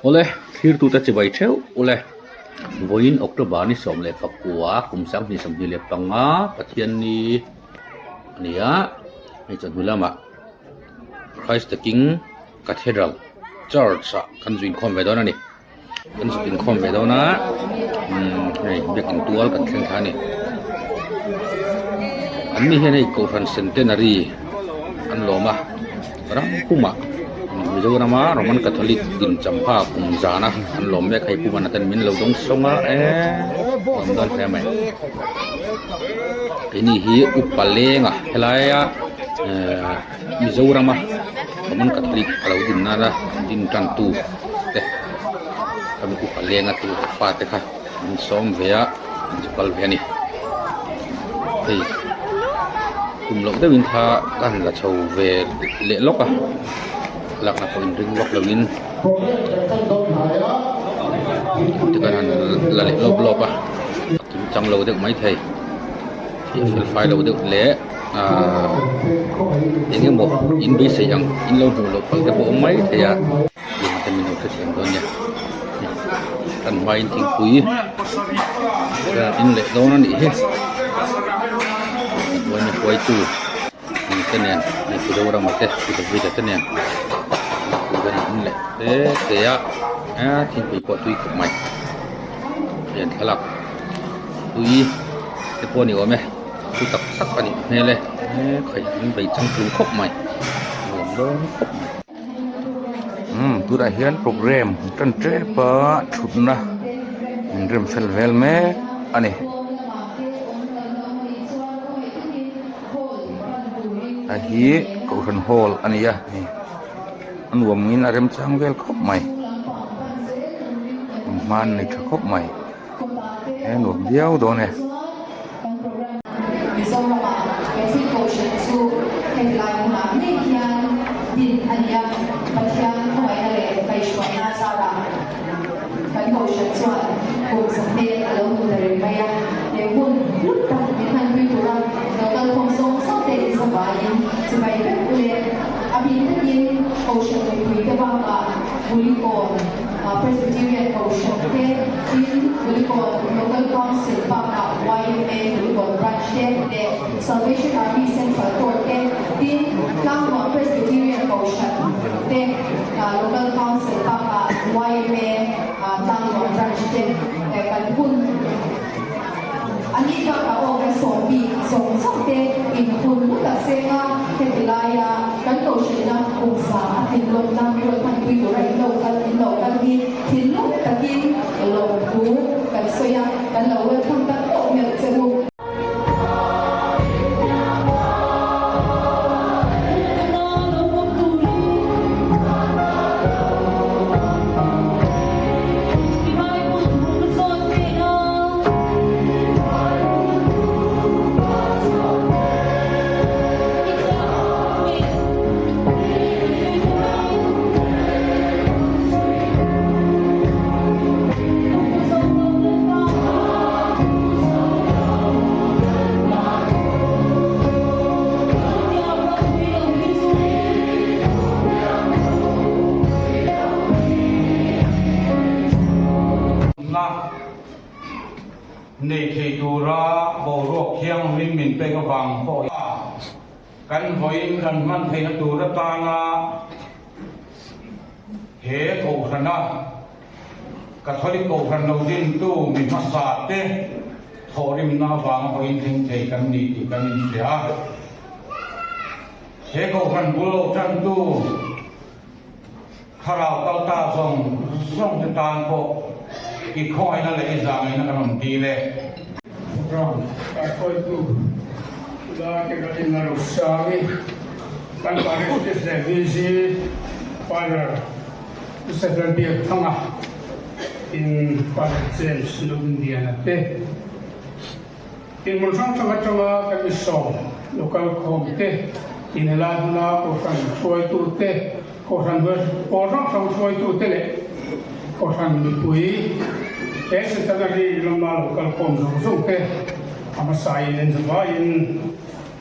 Awle, thlirtute chibai theuh ule. Vawiin October ni 19 kum 2025 Pathianni a ni a, hei chawhnu lamah Christ the King Cathedral Church ah kan zuinkhawm ve dawn a ni. Kan zuk inkhawm ve dawn a umm hei biakin tual kan thleng thla a ni an ni hian hei kohhran centenary an lawm a ram pumah Mizorama Roman Catholic din champha kum zana an lawm mek hei pumana ten min lo dawng sawng a eee lawm dawn hle mai keini hi upa lenga helaia ehh Mizorama Roman Catholic a lo din nana din tan tu te khami upa lenga tu leh fa te kha an sawm ve a an zu kal ve a ni hei kum loh deuhin kha ka han la chho ve leh lawk a lakna pawh inring vak loin tikhan han la leh lawp lawp a kimchang lo deuh maithei fiah fel fai lo deuh leh. Ahh eng emaw in beisei ang in lo hmuh loh palh te pawh a awm mai thei a tiang te min lo hrethiam dawn nia kan hmain thingpui hian in leh dawn a nih hi kan hnuaina hruaitu ang te nen hei pu Zorama te pu David-a te nen thingpui an in leh te te a thingpui pawh a tui khawp mai heng thlalak tui te pawh a ni awm e. Thu tak tak a nih hmel e he khaih an bei changtlung khawp mai nuam dawn khawp mai. Umm tunah hian program tan tep a thutna in rem fel vel mek a ni. A hi kohhran hall a ni a hei a nuam in a remchang vel khawp mai hma an nei tha khawp mai. He nuam viau dawn e. Mizoramah Catholic Kohhran chu hetilai hmunah ngei hian din a ni a, Pathian khawngaihna leh kaihhruaina zarah kan Kohhran chuan kum zahne a lo hmu ta reng mai a, he hun hlut tak min hmanpui tura lo kalkhawm zawng zawng te inzavaiin chibai vek u le. A bik takin Kohhran mipuite bakah Kulikawn Presbyterian Kohhran te, tin Kulikawn Local Council bakah yma Kulikawn Branch te leh Salvation Army Central Court te, tin Tlangnuam Presbyterian Kohhran te Local Council bakah yma Tlangnuam Branch te kan hun a nih bakah aw kan sawm bik zawng zawng te in hun hlu tak seng a, heti laia kan kohhranna pumsa a thinlawmna min rawn hmanpui tura in lo kal in lo kal hi thinlung takin lawmthu kan sawi a, kan lo welcome tak meuh meuh che u. Na nei thei tura boruak thianghlim min pek avang pawh kan vawiin kan hman theihna tur atana he kohhrana Catholic kohhran lo dintu mi hmasa te thawhrimna avanga vawiin thleng thei kan ni tih kan inhria a. He kohhran bul lo tantu Thlarau kal ta zawng zawng te tan pawh i khawngaihna leh i zahngaihna kan rawn dil e. Program kaihhruaitu Ula Carolina Rosangi, kan Parish Priest leh VC Father Christopher Biakthanga, in Father James Lungliana te, in hmun hrang hrang atanga kan mi sawm local khawm te, in helai hmuna Kohhran hruaitu te, Kohhran pawl hrang hrang hruaitu te leh Kohhran mipui he Centenary lama lo kal khawm zawng zawng te a hmasain en zavaiin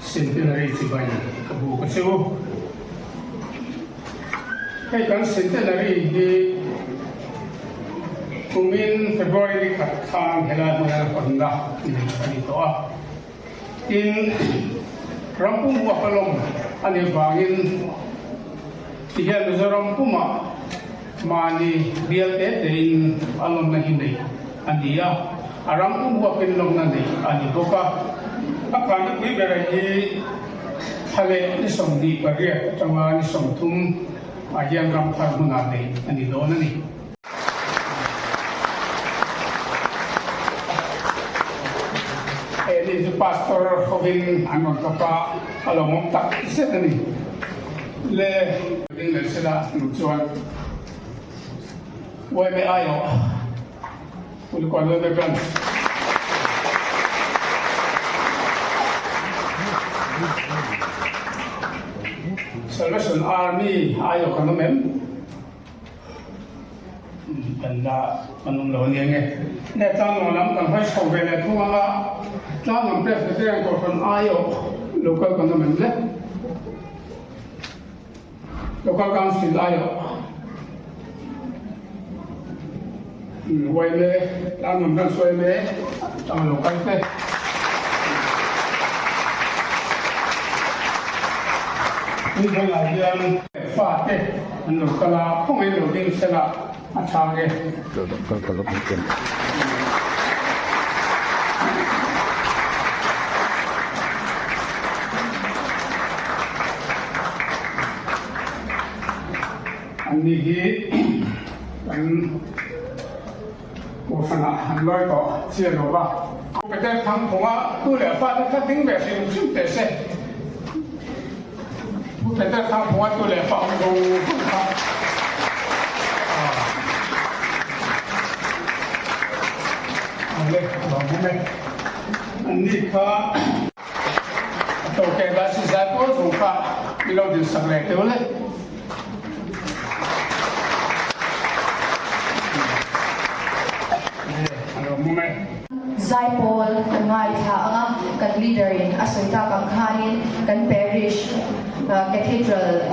Centenary chibai ka buk a che u. Hei kan Centenary hi. Kumin February ni khat khan helai hmuna hawnna neih a ni tawh a. Tin, ram pum huap a lawm a nih vangin tihian Mizoram pumah mahni bial te tein a lawmna hi neih a ni a, a ram pum huapin lawmna neih a ni bawk a. A khanna pui bera hi thla leh ni 28 atanga ni 30 ah hian ram thar hmunah neih a ni dawn a ni. He ni chu Pastor hovin an rawn tlawp a, a lo ngawm tak zet a ni. Le. Ding leh sela hnu chuan Uaime aiawh Kulikawn Uaime Branch. Salvation Army aiawh kan awm em? Kan la kan awm lo ania nge. Nge Tlangnuam lam kan hawi chho ve leh thung anga Tlangnuam Presbyterian Kohhran aiawh Local kan awm em le? Local Council aiawh Uaime Tlangnuam Branch Uaime tanga lo kal te. Tun hmanah hian fate an lo kal a, khawngaih lo ding sela a chhang e. Anni hi kan Kohhranah an lawi tawh chiah lo va. Peter Thangphunga tu leh fate kha ding ve hrim hrim teh se. Pu Peter Thangphunga tu leh fa awm zawng zawng kha Awle lo awm e. Anni kha a tawkeh dah si zai pawl zawng kha i lo dinsak leh teuh le. Zaipawl kan ngaithla ang a, kan leader in a sawi tak ang khanin kan parish Cathedral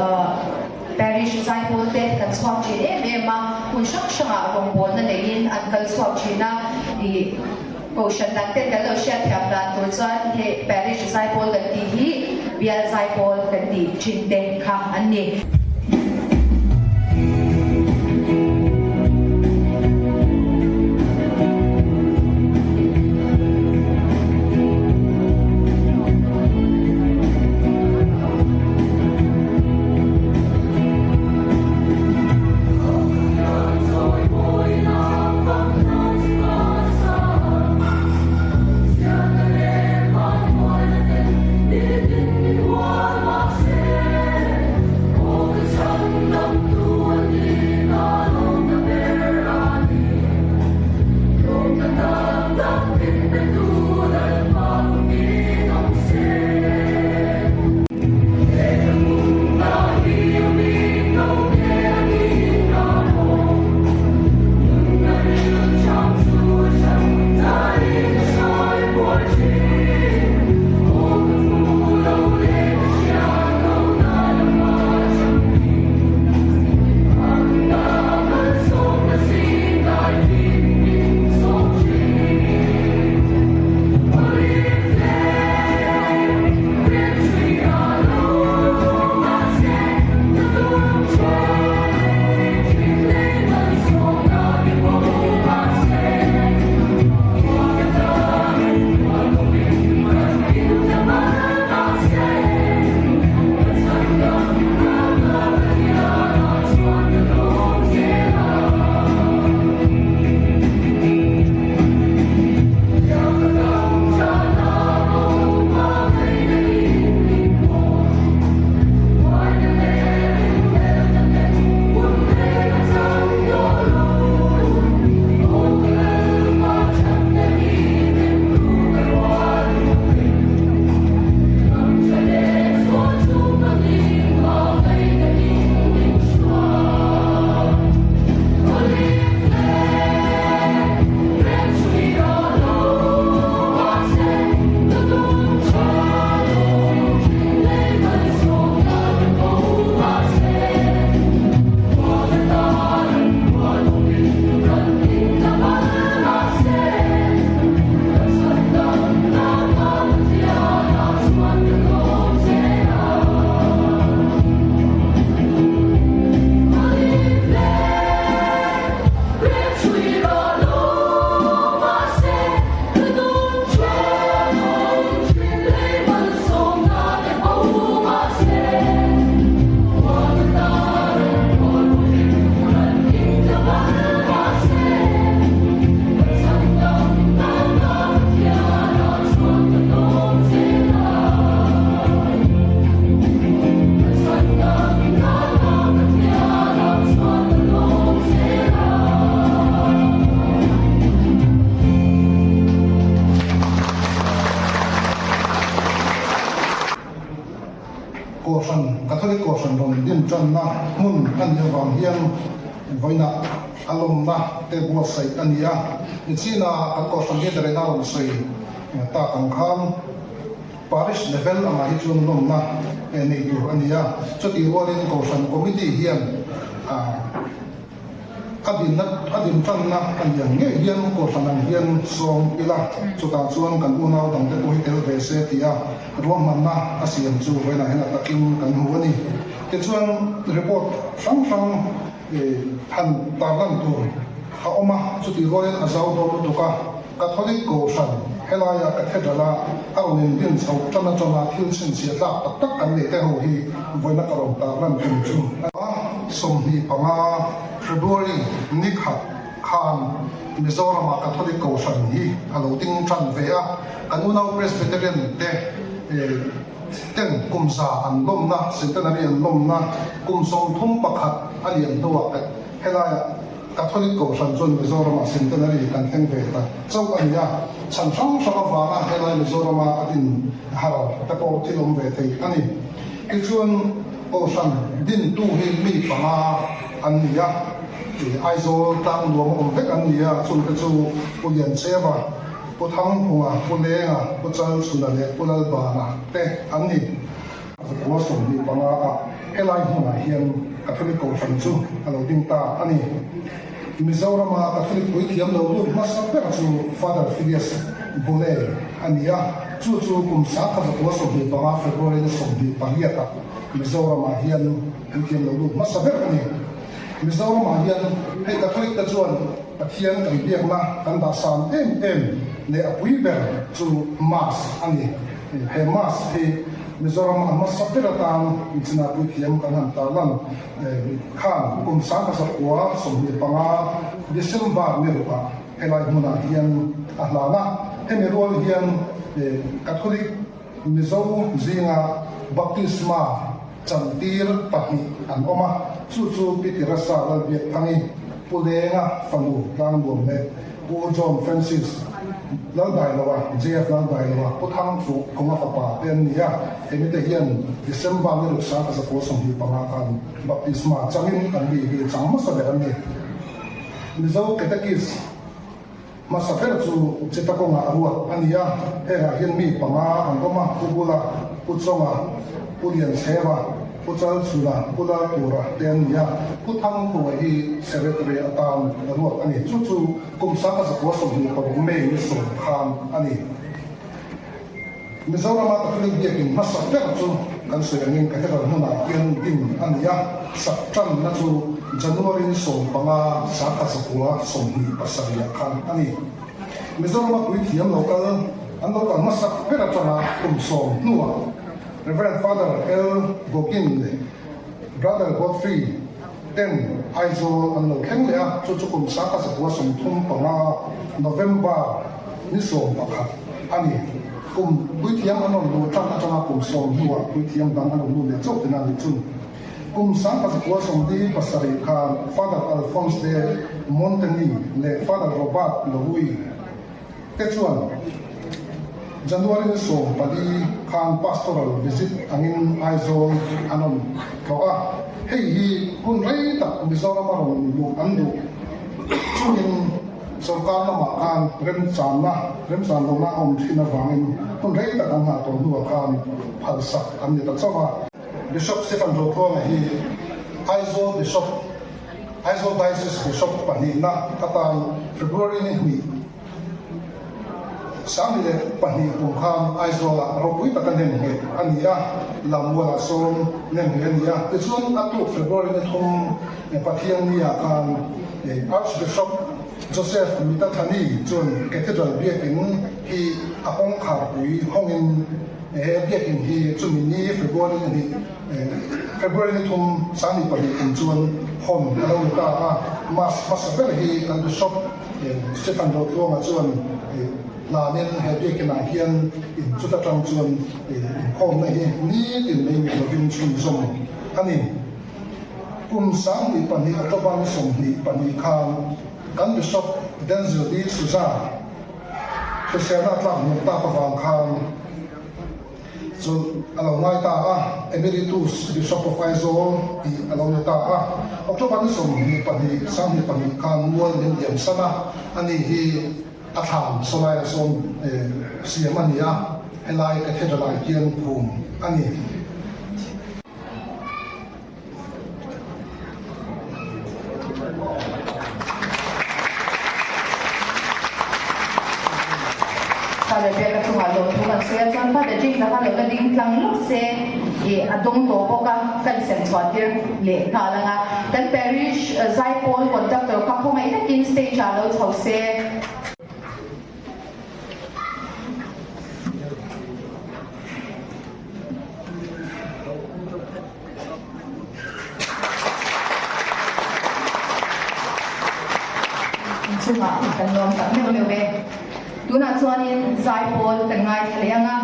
parish zaipawl te kan chhuak thin em em a, hmun hrang hrangah rawngbawlna neiin an kal chhuak thin a, ih Kohhran dang ten kan lo hriatthiam dan tur chuan he parish zaipawl kan tih hi bial zaipawl kan tih thin te kha an ni. dinna hmun a nih avang hian vawiinah a lawmna te buatsaih a ni a. Nichina kan Kohhran leader in a rawn sawi tak ang khan Parish level angah hi chuan lawmna nei tur a ni a. Chutih rualin Kohhran Committee hian A dinna a din tanna a ni ang ngei hian Kohhran ang hian sawm ila, chutah chuan kan unau dangte pawh hi tel ve se tia ruahmanna a siam chu vawiinah hian a takin kan hmu a ni. Tichuan report hrang hrang han tarlan tur a awm a, chutih rualin a zau dawn lutuk a, Catholic Kohhran helaia Cathedral-a a rawn indin chhoh tan atanga thil chhinchhiah tlak tak tak kan neih te ho hi vawiina ka rawn tarlan tum chu a ni. 25 February ni khat khan Mizorama Catholic Kohhran hi a lo ding tan ve a, kan unau Presbyterian te ten kum za an lawmna, centenary an lawmna kum 31 a lian hnuah helaiah Catholic Kohhran chuan Mizoramah Centenary kan thleng ve ta chauh a ni a, chhan hrang hrang avanga helai Mizorama a din har te pawh thil awm ve thei a ni. Tichuan Kohhran dintu hi mi panga an ni a, Aizawl tlang nuam a awm vek an ni a, chungte chu Pu Liancheva, Pu Thangphunga, Pu Lenga, Pu Chalchhuna leh Pu Lalbana te an ni. Zakua 25 ah helai hmunah hian Catholic Kohhran chu a lo ding ta a ni. Mizorama Catholic puithiam lo lut hmasa ber chu Father Phineas Bule a ni a, chu chu kum 1925 February ni 28 ah Mizoramah hian puithiam lo lut hmasa ber a ni. Mizoramah hian hei Catholic te chuan Pathian kan biakna kan dah san em em leh a pui ber chu Mass a ni. He Mass hi Mizoram a hmasa ber atan Michina puithiam kan han tarlan khan kum 1925 December ni rukah helai hmunah hian a hlan a. Hemi rual hian Catholic Mizo zinga Baptisma chantir pahnih an awm a, chu chu Pi Tirasa Lalbiakthangi, Pu Lenga fanu Tlangnuam leh Pu John Francis Laldailoa, JF Laldailoa, Pu Thangfu Kawnga fapa te an ni a, hemi te hian December ni ruk 1925 khan baptisma changin an mi hi chang hmasa ber an ni. Mizo Catechist hmasa ber chu Chittagong-ah a ruat a ni a, hengah hian mi panga an awm a, Pu Bula, Pu Chawnga, Pu Lianchheva, Pu Chalchhuna, Pu Laltura te an ni a, Pu Thangkhua hi Secretary atan a ruat a ni. Chu chu kum 1926 May ni sawm khan a ni. Mizorama Catholic biakin hmasa ber chu kan sawi angin Cathedral hmunah hian din a ni a, sak tanna chu January ni 15 1927 ah khan a ni. Mizorama puithiam lo kal an lo kal hmasak ber atanga kum sawm hnuah Rev. Father L. Gogin leh Brother Godfrey ten Aizawl an lo thleng leh a, chu chu kum 1935 November ni 11 a ni. Kum puithiam an rawn luh tan atanga kum sawm hnuah puithiam dang an rawn lut leh chauh tina ni chun. Kum 1947 khan Father Alphonse de Montagny leh Father Robert Leroux te chuan January ni 14 khan pastoral visit angin Aizawl an rawn tlawh a, hei hi hun rei tak Mizorama rawn luh an duh chungin sorkar lamah khan remchanna remchan lohna a awm thin avangin hun rei tak an nghah tawh hnuah khan phalsak an ni ta chauh a. Bishop Stephen Rotluanga hi Aizawl Bishop Aizawl Diocese Bishop pahnihna atan February ni hnih, 2002 kum khan Aizawlah ropui taka nemnghet a ni a, Lammualah sawn nemnghet a ni a. Tichuan a tuk February ni thum Pathianni-ah khan Archbishop Joseph Mitathani chuan Cathedral Biakin hi a kawngkharpui hawngin he biakin hi chumi ni February ni hnih February ni thum 2002 kum chuan hawn a lo ni ta a. Mass hmasa ber hi kan Bishop Stephen Rotluanga chuan hlanin he biakinah hian in chuta tang chuan inkhawmna hi nitin mai mit lovin chhunzawm a ni. Kum 2002 October ni 22 khan kan Bishop Denzil D. Souza hriselna a tlak hniam tak avang khan. Chawlh a lo ngai ta a, Emeritus Bishop of Aizawl tih a lo ni ta a. October ni 22, 22 khan mual min liam san a, ani hi a thlan sawlai a sawm siam a ni a, helai Cathedral ah hian phum a ni. Father Biaka chungah lawmthu kan sawi a, chuan Father James-a kha lo la ding tlang lawk se ih a dawng tawh bawk a, kan sem chhuah tir leh nghal ang a. Kan parish zaipawl conductor kha khawngaih takin stage-ah lo chho se. Inchungah kan lawm tak meuh meuh e. Tunah chuanin zaipawl kan ngaithla leh ang a.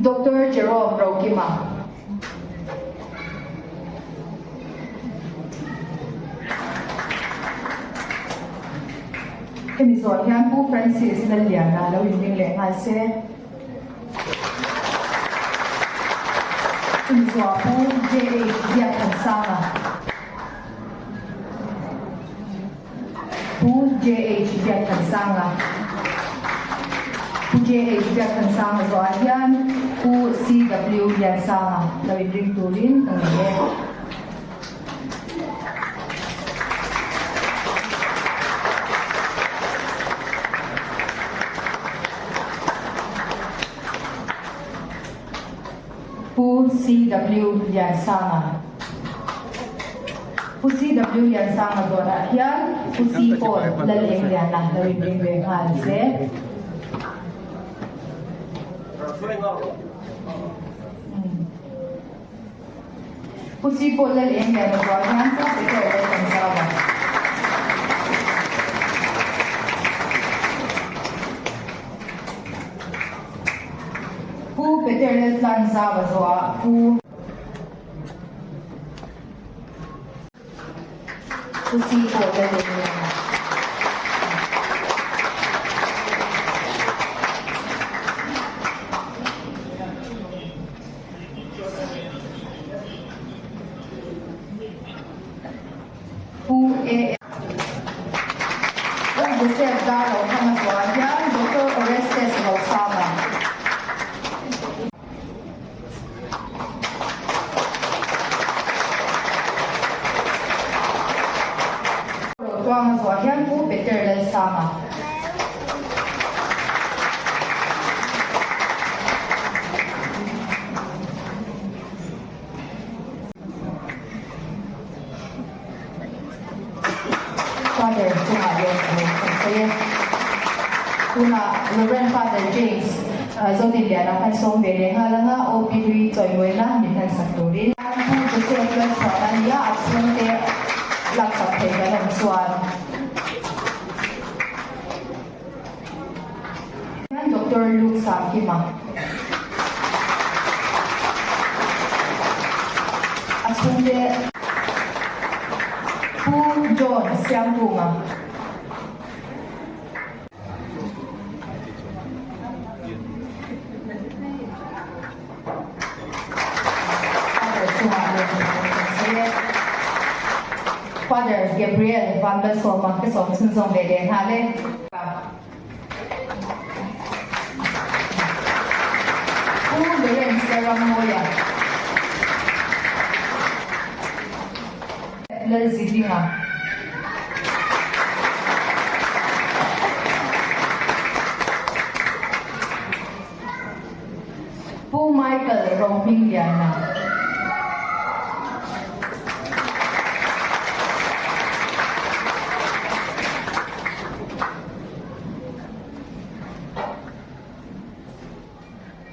Doctor Jerome Rokima. Hemi zawh hian Pu Francis Lalliana lo inring leh nghal se. Chumi zawhah Pu JH Biakthansanga. Pu JH Biakthansanga. Pu JH Biakthansanga zawhah hian Pu CW Liansanga lo inring turin ka ngei e. Pu CW Liansanga. Pu CW Liansanga dawrah hian Pu C Paul Lalengliana lo inring ve nghal se. Pu C Paul Lalengliana dawrah hian Pu Peter Laltanzauva. Pu Peter Laltlanzauva zawhah Pu. Pu C pawh la leh nia. Pu A. Pu Joseph Darlothanga zuah hian Doctor Orestes Rosanga. Rotuanga zuah hian Pu Peter Lalsanga. Father chungah lawm thu kan sawi e. Tunah Rev. Father James Zodinliana khan sawm ve leh nghal anga OP hlui chawimawina min han sak turin. Pu Joseph Lalchhuana nia a chhungte laksak thei kan awm chuan. Doctor Luke Sangkima. A chhungte Pu John Siamkunga. Father chungah lawm kan sawi e. Father Gabriel Vanlalsawma ka sawm chhunzawm ve leh nghal e. Pu Lawrence Lalrammawia. Lalzidinga. Pu Michael Rohmingliana.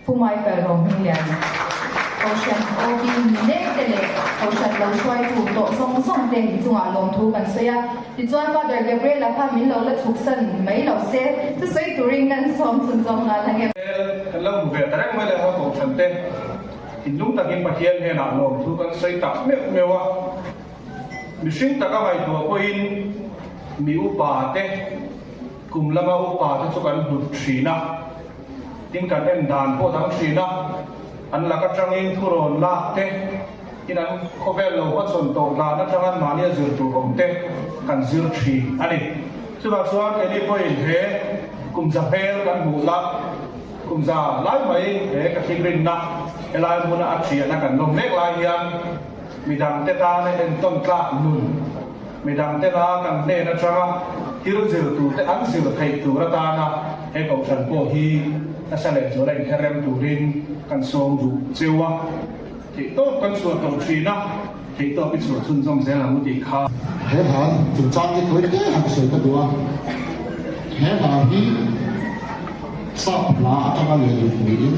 Pu Michael Rohmingliana. Kohhran OB ni mek te leh Kohhran lo hruaitu tawh zawng zawng te inchungah lawmthu kan sawi a. Tichuan Father Gabriel-a kha min lo la chhuksan mai lo se, thusawi turin kan sawm chhunzawm nghal ang em? Kan lo hmu ve ta reng mai leh a Kohhran te thinlung takin Pathian hnenah lawmthu kan sawi tak meuh meuh a. Mihring taka ngaihtuah pawhin mi upa te, kum lama upa te chu kan hlut thin a, tin kan en dan pawh dang thin a, an lak atangin thurawn lak te, tin an khawvel lo hmachhawn tawh dan atanga mahnia zir tur awm te kan zir thin a ni. Chuvang chuan keini pawhin he kum za hmel kan hmuh la, kum za lai mai he ka thikrinna helai hmuna a thiahna kan lawm mek lai hian, Midangte tana entawn tlak nun, midangtena kan hnen atanga thil zir turte an zir theih tur atana he kohhran pawh hi nasa leh zuala inherrem turin kan sawm duh cheu a. Theihtawp kan chhuah tawh thin a, theihtawp i chhuah chhunzawm zel ang u tih kha. He hla chungchang hi tawi te han sawi ka duh a, he hla hi sap hla atanga lehlut niin,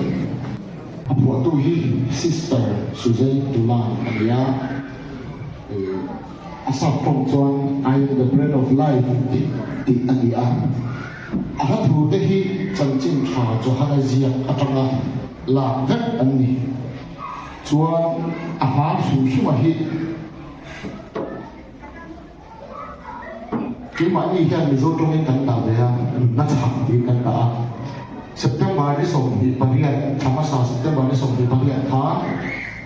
A phuahtu hi Sister Suzanne Dulan a ni a, a sap tawng chuan I am the bread of life tih tih a ni a. A hla thu te hi chanchin tha Johana ziak atanga lak vek an ni. Chuan a hla hrim hrima hi Keimahni hian Mizo tawngin kan dah ve a, nunna chhak tiin kan dah a. September ni 28, thla hmasa September ni 28 kha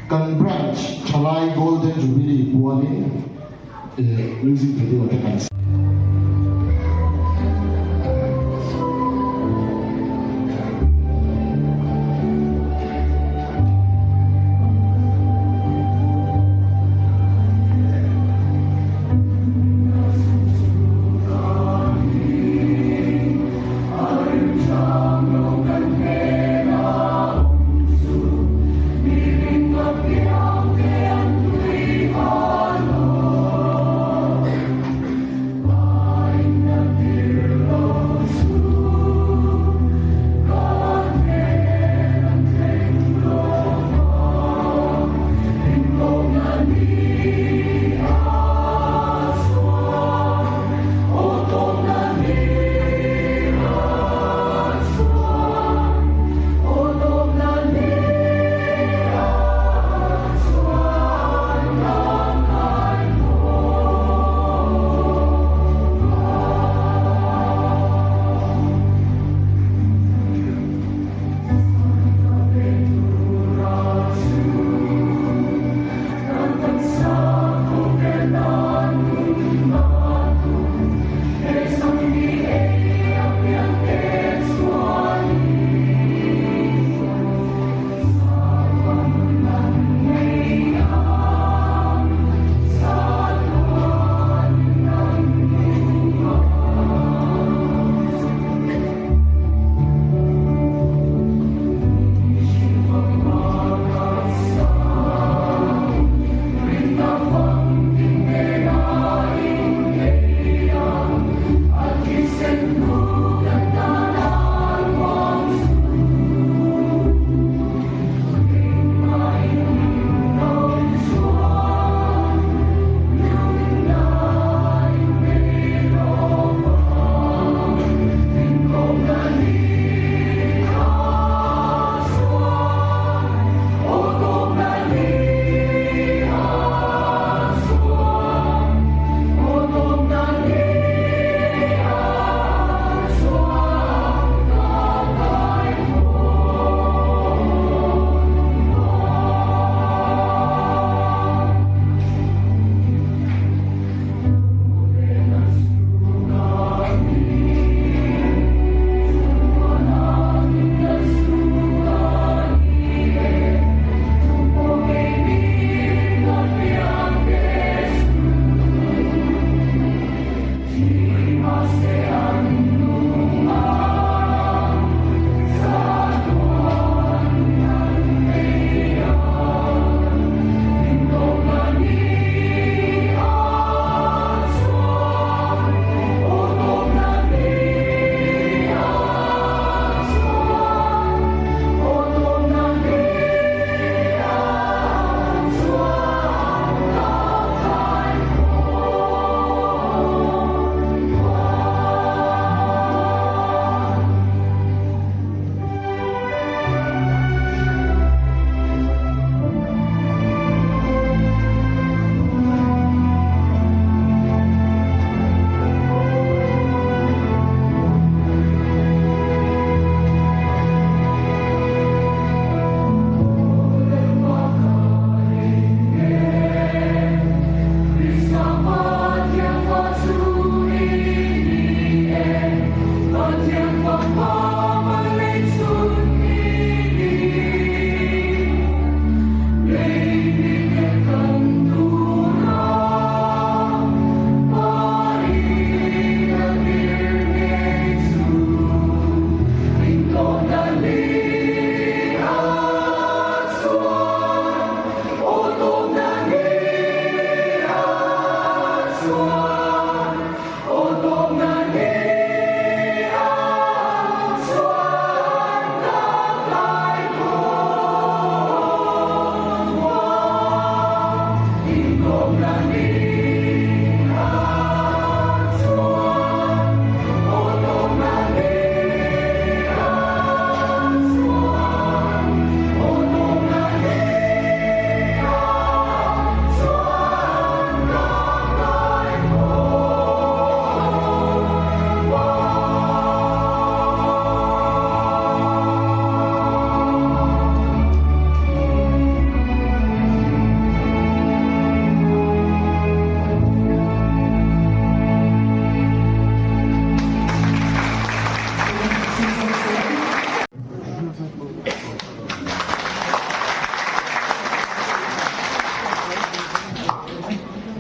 kan branch Thalai Golden Jubilee pualin music video te kan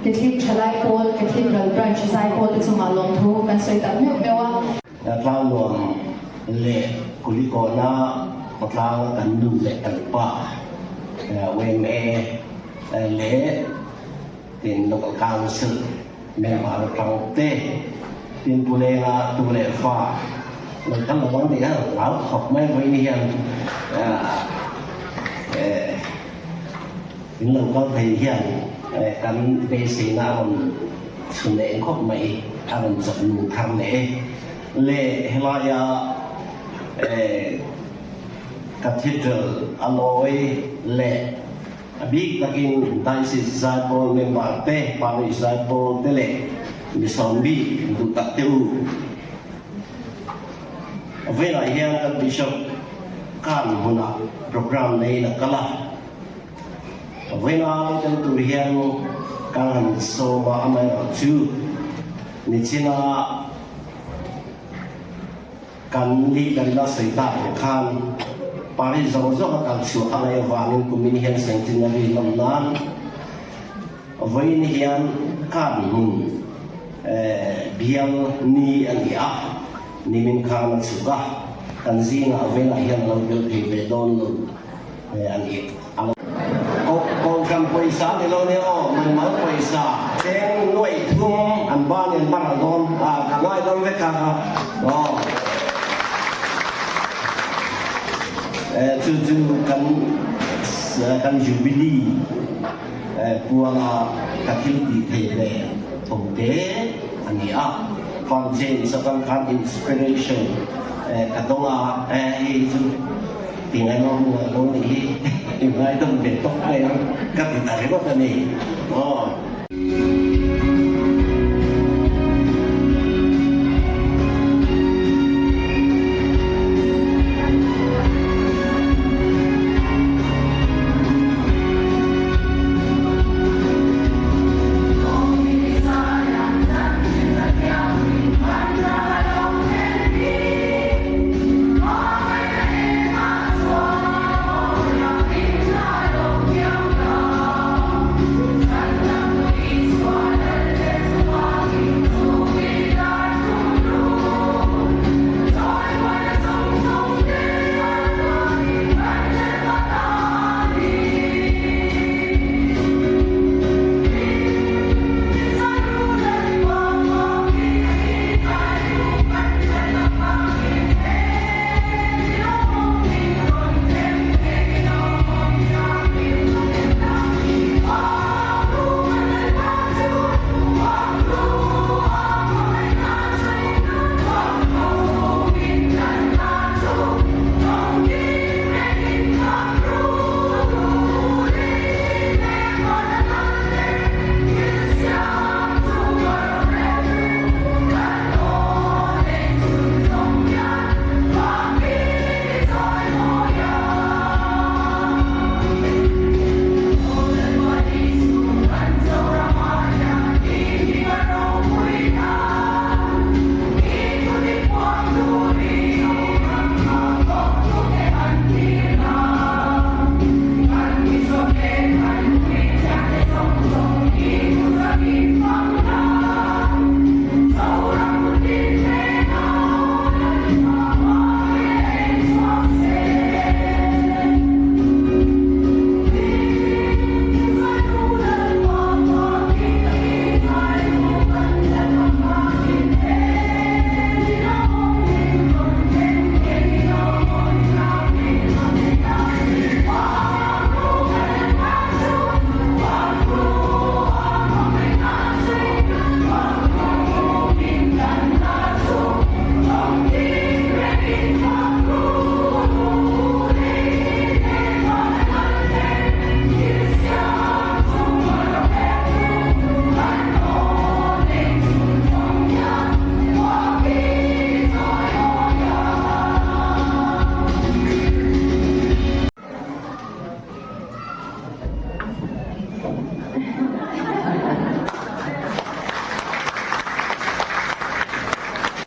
Catholic Thalai Pawl, Cathedral Branch Zaipawl te chungah lawmthu kan sawi tak meuh meuh a. Tlangnuam leh Kulikawna khawtlanga kan nu leh kan pa yma leh tin Local Council member atang te tin Pu Lenga tu leh fa lo kal lo ang tih kha hlau khawp mai vawiin hian in lo kal thei hian kan beiseina a rawn chhun eng khawp mai a rawn chawp nung thar leh e. Le helaia Cathedral a lawi leh A bik takin Diocese Zaipawl member te, Parish Zaipawl te leh mi sawmbik duh tak te u. Velah hian kan Bishop kan hmunah program neiin a kal a. Vela lo tel tur hian kan han sawm a, amaherawhchu nichina Kan leader ina sawi tak ang khan Paris zawng zawng a kal chhuah a ngaih avangin kumin hian Centenary lawm nan vawiin hian kan hmun bial ni a ni a, nimin khan a chhuk a, kan zingah velah hian a lo tel thei ve dawn lo a ni. Kohhran pawisa ni lo nia aw, mimal pawisa cheng nuaih thum an ban in baral dawn a, ka ngai dawn vek kha kha aw. Chu chu kan kan Jubilee puala ka thil tih thei ve tho te a ni a, Father James atang khan inspiration ka dawng a, hei chu Ti ngaihawm lo nih hi i ngaidam ve tawp mai ang ka ti ta ringawt a ni aw.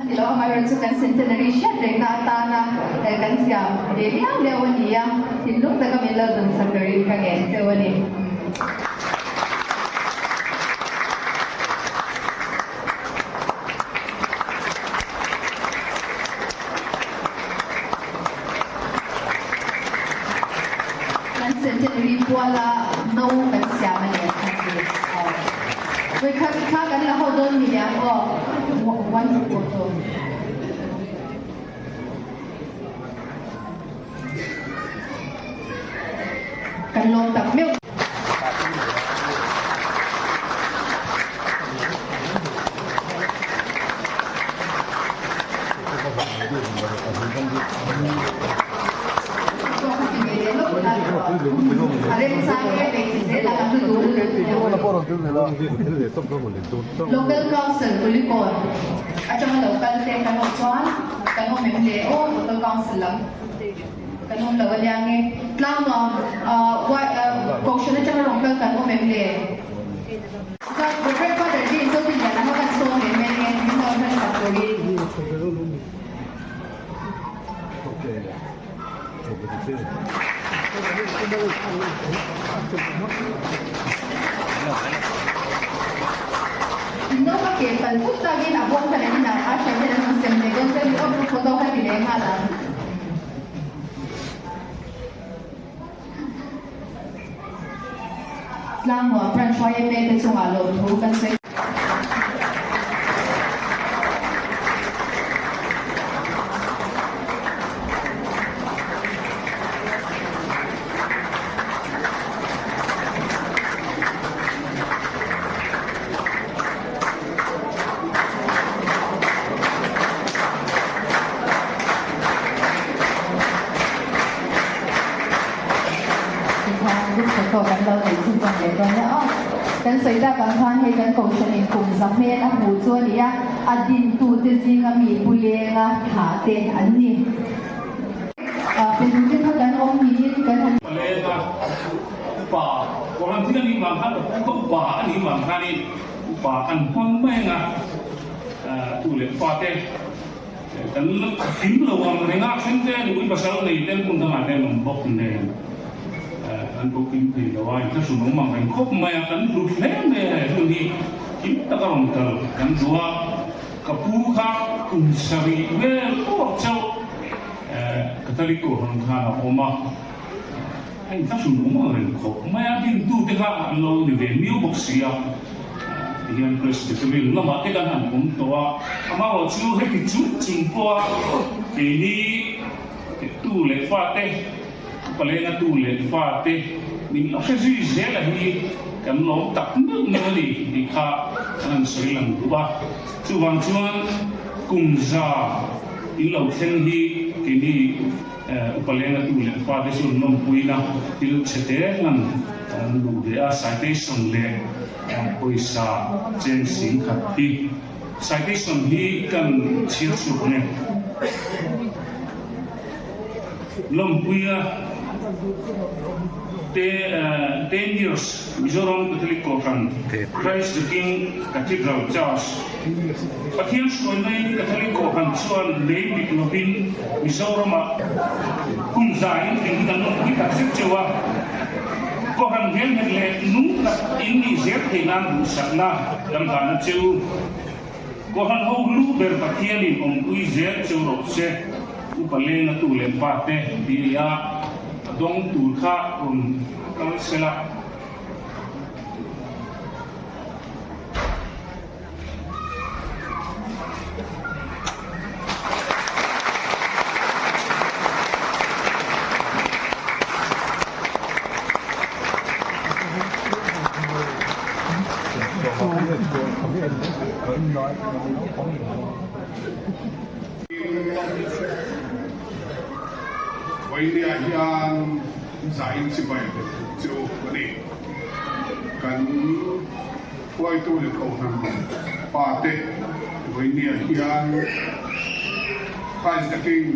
Ni lo, amaherawhchu kan centenary hriat rengna atana kan siam ve viau viau a ni a, thinlung taka min lo dun sak turin ka ngen cheu a ni. Centenary puala no kan siam a ni an ti. Aw. Vawikhat thla kan la ho dawn mi liang aw. One photo. Kan lawm tak meuh. Local Council Kulikawn atanga lo kal te kan awm chuan kan awm em le aw Local Council lam kan awm lo a nia nge Tlangnuam Kohhran atanga rawn kal kan awm em le? Chuan Rev Father James Zotinliana kha kan sawm leh mai nge min lo hran sak turin. No ka ke pal thut takin a bawng ta leh inah a hran ten an rawn sem leh dawn chuan aw photo kha ti leh nghal ang. Tlangnuam Branch YMA te chungah lawmthu kan sawi. Tikhan group photo kan lo nei chhunzawm leh dawn nia aw. Kan sawi tak ang khan hei kan kohhran in kum za hmel a hmuh chu a ni a, a dintute zinga mi pu lenga thlah te an ni. Pe duhte kha kan awm niin kan han. Palenga upa Kohhran thil a nih vang khan ka pu kha upa a nih vang khanin upa kan hmang mai anga tu leh fate kan hlim lo ang reng a, then te nupui pasal nei ten hmun dangah te an awm bawk nen kan ko kim thei lo a, inthlahrun awm ang reng khawp mai a, kan hlut hle mai a he hun hi kim taka rawn kal kan duh a. Ka pu kha kum sarih vel pawh chauh Catholic Kohhran khan a awm a, heng kha hrim awm ang reng khawp mai a, dintute kha an lo ni ve miau bawk si a, tihian Presbyterian lamah te kan han awm tawh a, amaherawh chu heti chung chung pawha keini tu leh fate, Upalenga tu leh fate min la hre zui zel a hi kan lawm tak meuh meuh a ni tih kha kan han sawi lang duh a. Chuvang chuan kum za in lo thleng hi keini Upalenga tu leh fate chu an lawmpuina thil chhe te hman kan duh ve a, citation leh pawisa cheng 10,000 hi. Citation hi kan chhiar chhuak ang e. Lawmpuia te 10 years Mizoram Catholic Kohhran Christ the King Cathedral Church Pathian hruaina in Catholic Kohhran chuan lei dik lovin Mizoramah kum za in tling hi kan lawmpui tak zet cheu a, Kohhran hmelhmet leh nung tak in nih zel theih nan duhsakna kan hlan a cheu. Kohhran ho lu ber Pathianin awmpui zel cheu rawh se. Upa lenga tu leh fate ti a ni a, a dawng tur kha rawn kal sela. Vawinia hian zain chibai chu a ni. Kan hruaitu leh kohhran pa te vawinia hian Christ the King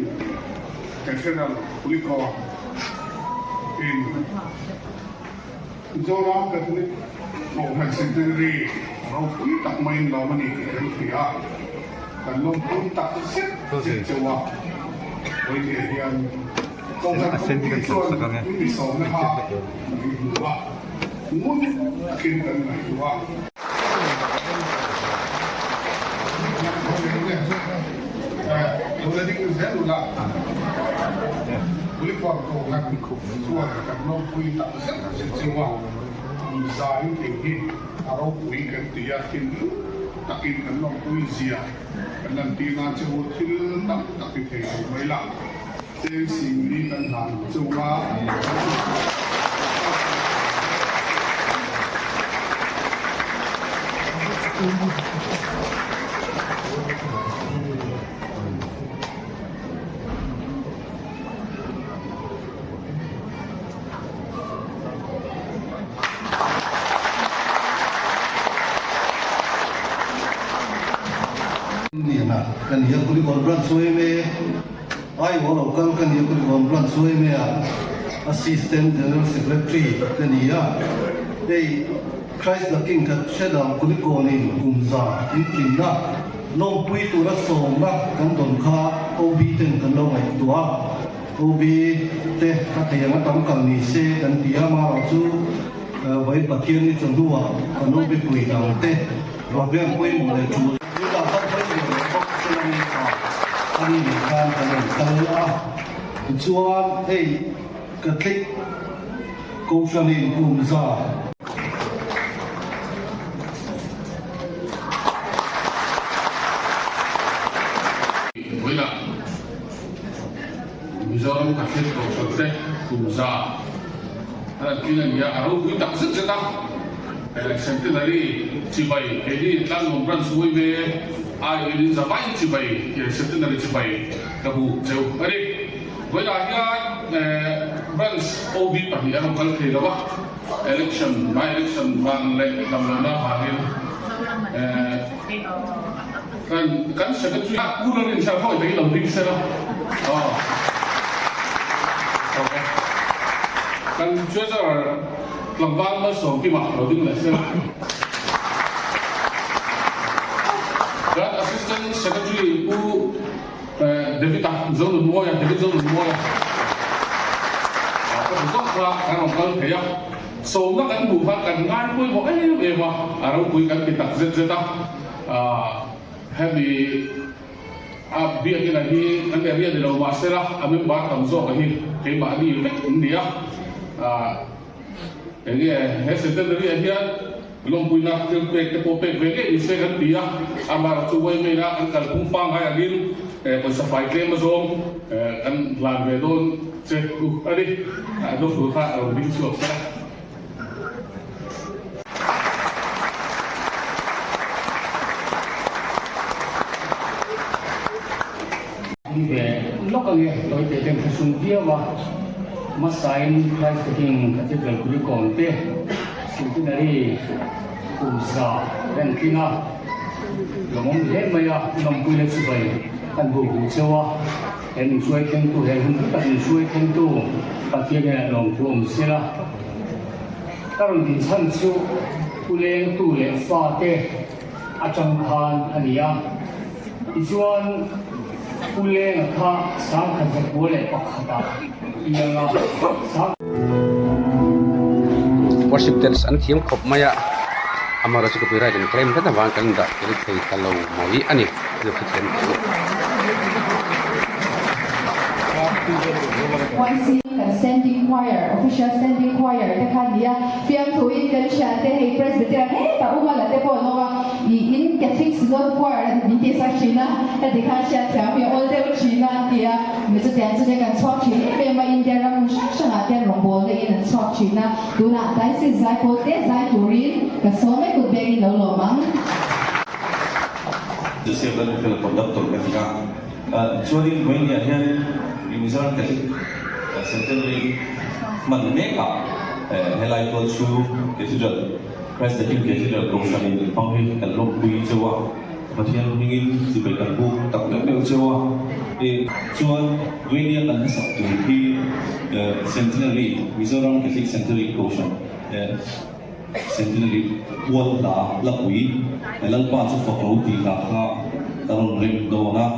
Cathedral Kulikawn in Mizoram Catholic Kohhran Centenary ropui tak maiin lawm a ni tih kan hria a, kan lawmpui tak zet zet chauh a, vawinia hian Kohhran Committee chuan in mi sawmna kha kan hmu a, ngun takin kan ngaihtuah a. Kulikawn Kohhran chuan kan lawmpui tak zet zet cheu a, kum za in tling hi a ropui kan ti a, thinlung takin kan lawmpui zia kan lantir nan cheu thil tam tak ti thei lo mai la. Cheng singli kan hlan cheu a. Liana ka ni a, Kulikawn Branch yma Ai aw lo kal ka ni a, Kulikawn Branch yma ah Assistant General Secretary ka ni a, hei Christ the King Cathedral Kulikawnin kum za intlinna lawmpui tura sawmna kan dawn kha OB ten kan lo ngaihtuah a, OB te a thei anga tam kal ni se kan ti a, amaherawh chu vawiin Pathian ni chawhnuah kan OB pui dang te program pawimawh leh tul dah khan hawi ve leh bawk se la ni a, a ni nen khan kan rawn kal a, tichuan hei Catholic Kohhranin kum za. Vawilah Mizoram Catholic Kohhran te kum za an han tling a ni a, a ropui tak zet zet a. Centenary chibai keini Tlangnuam Branch Uaime aiawhin zavai chibai Centenary chibai ka hmu cheu a ni. Vawilah hian Branch OB pahnih an rawn kal thei lo a, Election, by election van leh damlohna avangin kan kan Secretary a Pu Lalrin Sir khawi takin lo ding sela aw okay kan Treasurer tlangval Malsawmkima lo ding leh sela kan Assistant Secretary Pu David a Zonunmawia David Zonunmawia ka hmu zawk kha kan rawn kal thei a, sawmna kan hmuh khan kan ngai pawimawh em em a, a ropui kan ti tak zet zet a, hemi a biakina hi kan area ni lo mahsela a member tam zawk a hi keimahni vek an ni a, Enge he centenary ah hian lawmpuina thil pek te pawh pek ve ngei ni se kan ti a, amaherawh chu Waymain a kan kalphung pangngai angin pawisa fai tlem azawng kan hlan ve dawn che u a ni. Dawfur kha a rawn ding chhuak se la. Ni ve lawk ange tawite ten thlasung viau a, hmasain Christ the King Cathedral Kulikawn te Centenary kum za reng tling a, lawmawm hle mai a, lawmpui leh chibai kan bu bu cheu a, he min hruai thlengtu he hun hlu tak min hruai thlengtu Pathian hian lawmthu awm sela. Ka rawn din chhan chu Pu Lengtu leh fate atang khan a ni a. Tichuan, Pu Lenga kha sangkhat zakua leh pakhatah piang a, sang. Worship dance an thiam khawp mai a, amaherawhchu copyright an claim tlat avang kan dah tel thei ta lo mai a ni, thil hrethiam teh u. YC kan standing choir, official standing choir te kha nia, fiamthuin kan thiante hei Presbyterian hetah Uma la te pawh an awm a, I in Catholic Synod Choir an min tih sak thin a, heti khan hriatthiam hi a awl deuh thin a an ti a, mi chutiang chu kan chhuak thin em em a, India ram hmun hrang hrangah te rawngbawlna in an chhuak thin a, tunah Diocese zaipawl te zai turin ka sawm e kut bengin lo lawm ang. Joseph Lalnunfela conductor ka ni a, chuanin vawiin hian Mizoram Catholic Centenary hman mekah helai tual chu Cathedral Christ the King Cathedral Kohhran in inhmang hi kan lawmpui cheu a, Pathian hmingin chibai kan buk tak meuh meuh cheu a. Chuan Vainia kan hmasak tur hi Centenary, Mizoram Catholic Centenary Kohhran Centenary pual hla Lapui Lalpa chu fak lo tih hla kha ka rawn rem dawn a.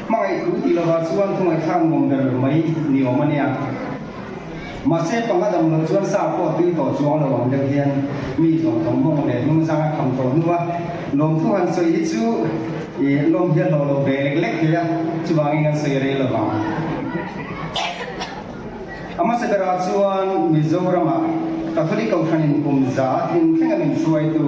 Hmangaih thu tih lovah chuan thu ngaihthlak nuam ber mai ni awm a nia. Mahse panga dam loh chuan sa pawh tui tawh chuang lo ang deuh hian mi zawng zawng mawng leh hnungzang a kham tawh hnu a, lawmthu han sawi hi chu i lawm hian hlawh lo ve lek lek thei a, chuvangin kan sawi rei lo vang. A hmasa berah chuan Mizoramah Catholic Kohhranin kum za tling thlenga min hruaitu,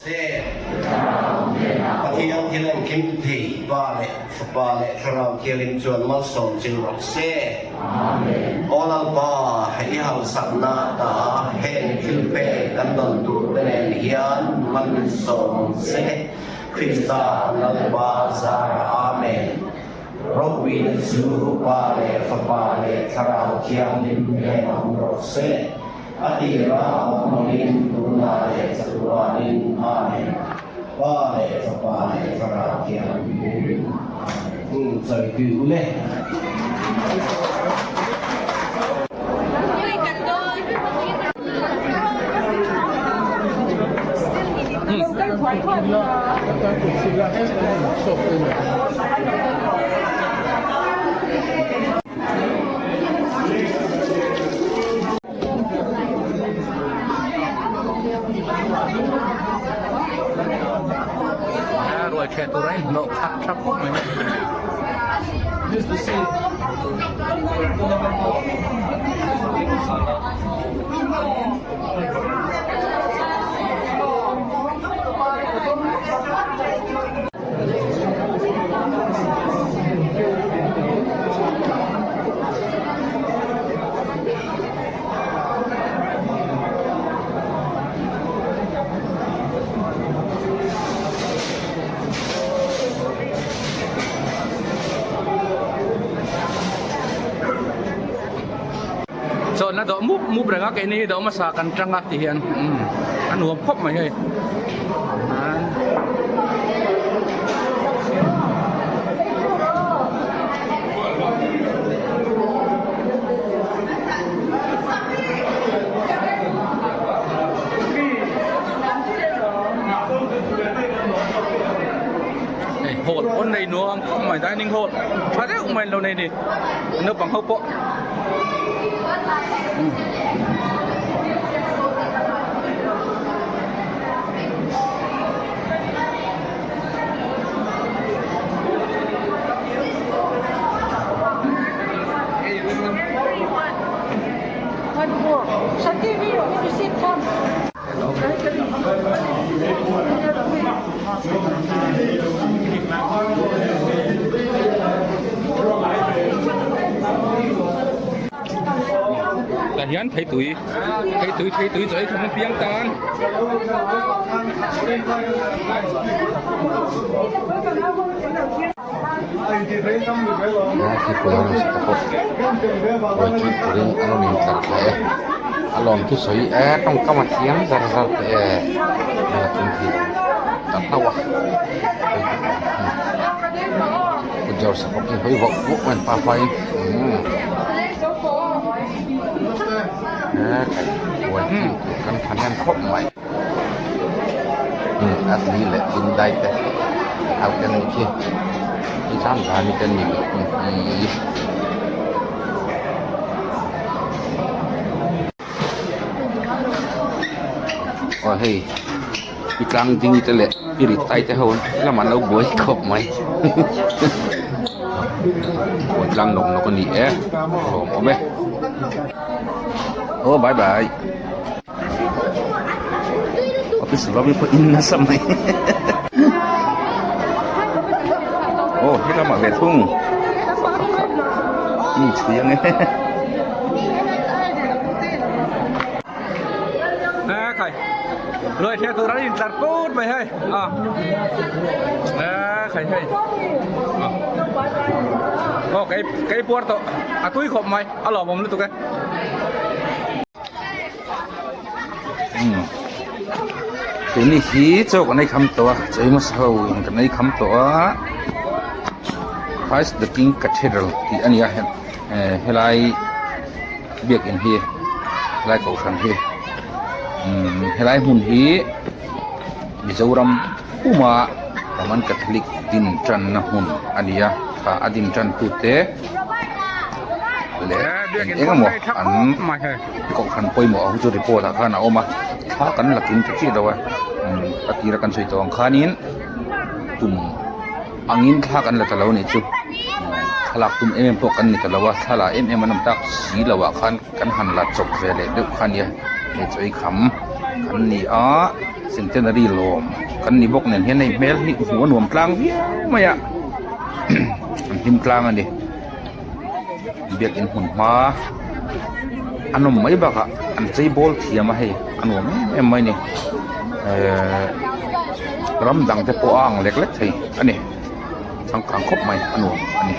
Se, Pathian thil engkim thei Pa leh Fapa leh Thlarau Thianghlim chuan malsawm cheu rawh se. Aw Lalpa, i hausakna ta heng thil pek kan dawn tur te nen hian malsawm se. Krista Lalpa zara Amen. Ropuina chu Pa leh Fapa leh Thlarau Thianghlim hnenah awm rawh se. A tira awm angin tunah leh chatuanin Amen. Pa leh Fapa leh Thlarau Thianghlim Amen. Chawi u le. Ruai ṭheh tur a inhnawh khat tha khawp mai. Chawlhna dawh mup mup reng a keini hi dawh hmasa kan tang a ti hian umm a nuam khawp mai hei. Hei hall pawn nei nuam khawp mai dining hall tha deuh mai an lo nei a ni naupang ho pawh. Tah hian theitui theitui theitui chaw ei khawm a piang tan. A lawm chu sawi e tawngkam a thiam zar zar teh e a thil hi ta hlauh a pu George a pawh khi hawi vawk vawk mai an pa faiin umm he buai kan thahnem khawp mai. Atli leh Hyundai te au te an khi i zam zam te an ni i aw hei i tlang ding te leh i rit tai te ho lamah an lo buai khawp mai. Kawn tlang nawk nawk a ni e lawm awm e aw bye bye office lobby pawh in nasa mai aw he lamah ve thung mi chhui ang e. Rồi theo tôi đã nhìn chặt cút mày hay. À. À, khai hay. Ờ cái cái puerto. À tôi khop mai. A lawm awm lutuk e. Umm tuni hi chaw kan ei kham tawh a chei hmasa ho in kan ei kham tawh a Christ the King Cathedral tih a ni a eh helai biakin hi helai kohhran hi umm helai hmun hi Mizoram puma Roman Catholic din tanna hmun a ni a tah a din tan tute leh eng eng emaw an kohhran pawimawh ho chu report ah khan a awm a thla kan la kim ta chiah lo a umm a tira kan sawi tawh ang khanin tum angin thla kan la ta lo a nih chu thlalak tum em em pawh kan ni ta lo a thla la em em an awm tak si lo ah khan kan han la chawp ve leh deuh kha a nia hei chaw ei kham kan ni a centenary lawm kan ni bawk nen hian hei hmel hi hmuh a nuam tlang viau mai a an hlim tlang a ni biakin hmun hma a nawm mai bakah an chei bawl thiam a hei a nuam em em mai a ni ehh ram dang te pawh a ang lek lek thei a ni changkang khawp mai a nuam a ni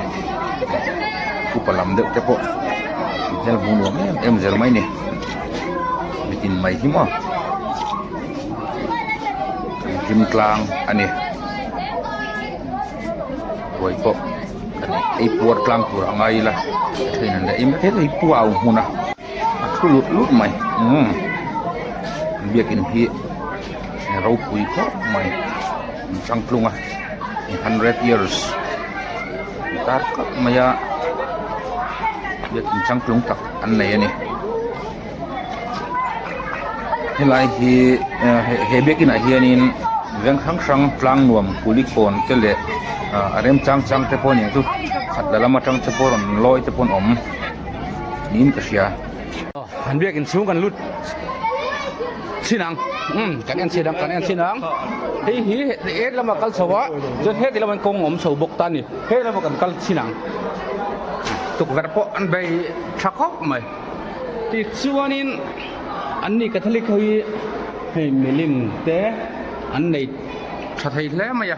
upa lam deuh te pawh hmel hmuh nuam em em zel mai a ni mitin mai hi maw an hlim tlang a ni ruai pawh kan ei puar tlang tur a ngai ila a thein an la ei mai thei pu au hmun a a thu lut lut mai umm biakin hi ropui khawp mai an changtlung a 100 years an tar kap mai a biakin changtlung tak an nei a ni helai hi he biakin ah hianin veng hrang hrang tlang nuam kulikawn te leh a remchang chang te pawh a ni ang chu khat la lam atang te pawh rawn lawi te pawh an awm niin ka hria. An biakin chhung kan lut chin ang umm kan en chin ang kan en chin ang hei hi he lama kal chho a chuan heti lama kawng awm chho bawk ta a ni he lama kan kal chin ang tukverh pawh an bei tha khawp mai tichuanin an ni catholic ho hi hei milim te an nei tha thei hle mai a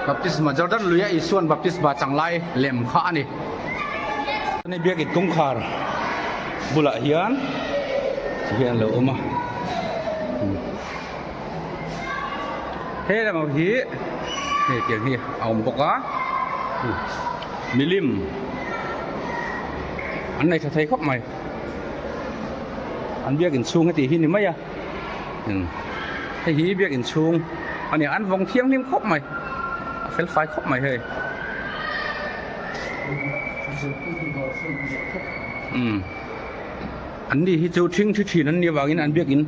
baptisma Jordan luia Isuan baptisma chang lai lem kha a ni. Ani biakin kawngkhar bulah hian ti hian a lo awm a he lam ho hi hei tiang hi a awm bawk a milim an nei tha thei khawp mai an biakin chhung heti hi ni mai a hei hi biakin chhung a ni an vawng thianghlim khawp mai a fel fai khawp mai hei. Umm an ni hi chu thing thi thin an nih avangin an biakin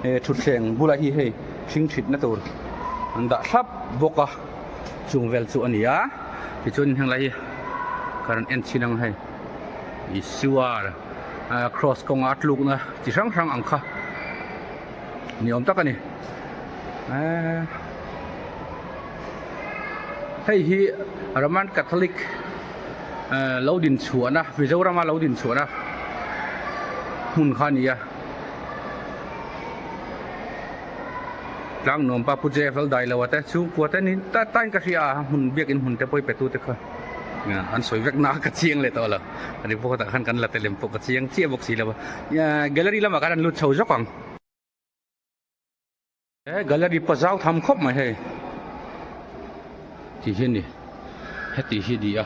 eh thutthleng bulah hi hei thing thitna tur an dah thlap bawk a chung vel chu a ni a tichuan heng lai hi ka rawn en chhin ang hei Isua ah cross kawnga a tlukna chi hrang hrang ang kha ni awm tak a ni eee. Hei hi Roman Catholic lo din chhuahna Mizorama lo din chhuahna hmun kha a ni a. Tlangnuam pa Pu Jeff Laldailo te chhungkua te ni ta tain ka hria a hmun biakin hmun te pawh i petu te kha an sawi vek na ka chiang leh tawh lo. A report ah khan kan la telem pawh ka chiang chiah bawk si lo a. Gallery lamah khan an lut chho zawk ang. He gallery pawh zau tham khawp mai hei tih hi a ni heti hi a ni a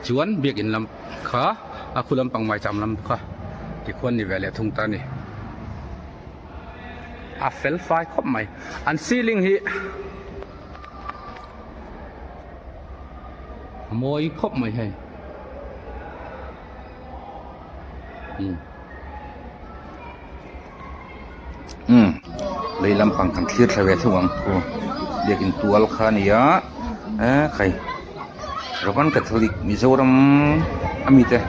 chuan biakin lam kha a khu lampang maicham lam kha tikhuan ni ve leh thung ta a ni a fel fai khawp mai an ceiling hi a mawi khawp mai hei. Umm lei lampang kan thlir thla ve thung ang chu biakin tual kha a ni a eh khai. Roman Catholic Mizoram a mite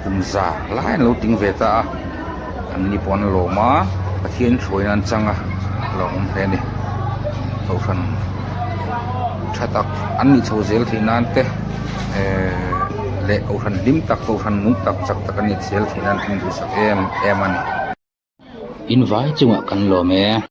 kum za lai an lo ting ve ta a an ni pawh an lawm a Pathian hruaina an chang a a lo awm hle a ni kohhran tha tak an nih chho zel theih nan te ehh leh kohhran hlim tak kohhran nung tak chak tak an nih zel theih nan an duhsak em em a ni. In vai chungah kan lawm e.